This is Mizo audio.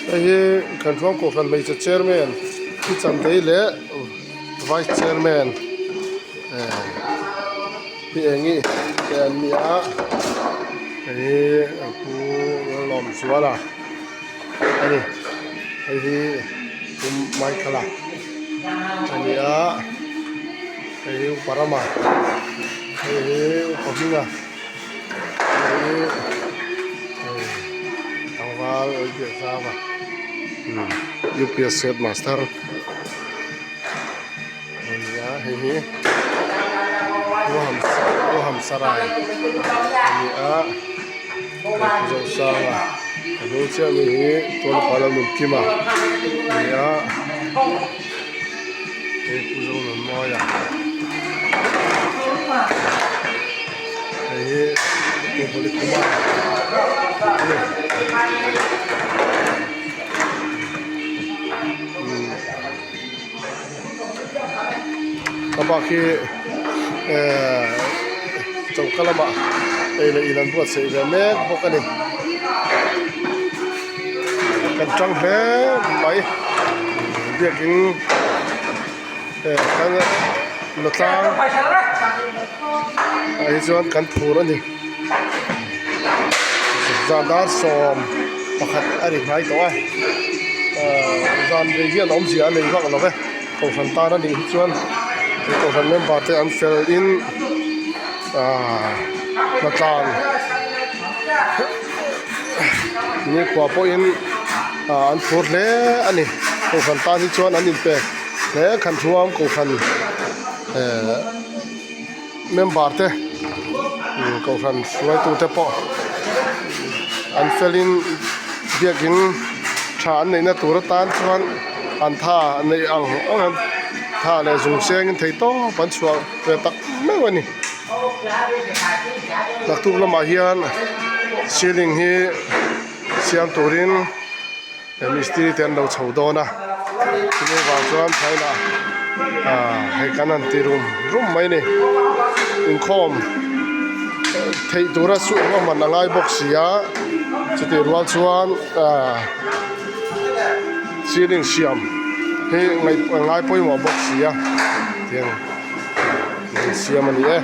Hei hi kan hruang kohhran hmeichhe chairman Pi Chantei leh vice chairman eh Pi Engi te an ni a hei hi Pu Lalawmzuala a ni hei hi Pu Michael-a a ni a hei hi Upa Rama hei hi Upa Hminga. Tlangval Lalbiakzama UPSC headmaster a ni a hei hi Pu Hamsarai a ni a hei Pu Zosanga a hnung chiah mi hi Tualpa Lalnunkima a ni a. Hei Pu Zonunmawia hei hi Pu Bawlikhuma a ni a bak hi ehh choka lamah ei leh in an buatsaih ve mek bawk a ni kan tang hle mai. Biakin eh kan la tlang ah hi chuan kan phur a ni zan dar 11 a ri hnai tawh a ah zan rei hian awmzia a nei vak lo ve kohhran tan a nih hi chuan he kohhran member te an fel in ah hnatlan nikhua pawhin ah an phur hle a ni kohhran tan hi chuan an inpek hle khan thuam kohhran eh member te kohhran hruaitu te pawh an felin biakin tha an neihna tur atan chuan an tha neih ang ang an tha leh zung sengin thei tawp an chhuah ve tak meuh a ni. Naktuk lamah hian ceiling hi siam turin mistiri te an lo chho dawn a chumi vang chuan thainah ah hei kan han ti rum rum mai a ni inkhawm theih tura suh ruahman a ngai bawk si a chutih rual chuan ah ceiling siam hi ngaih a ngai pawimawh bawk si a tiang. Siam a ni e.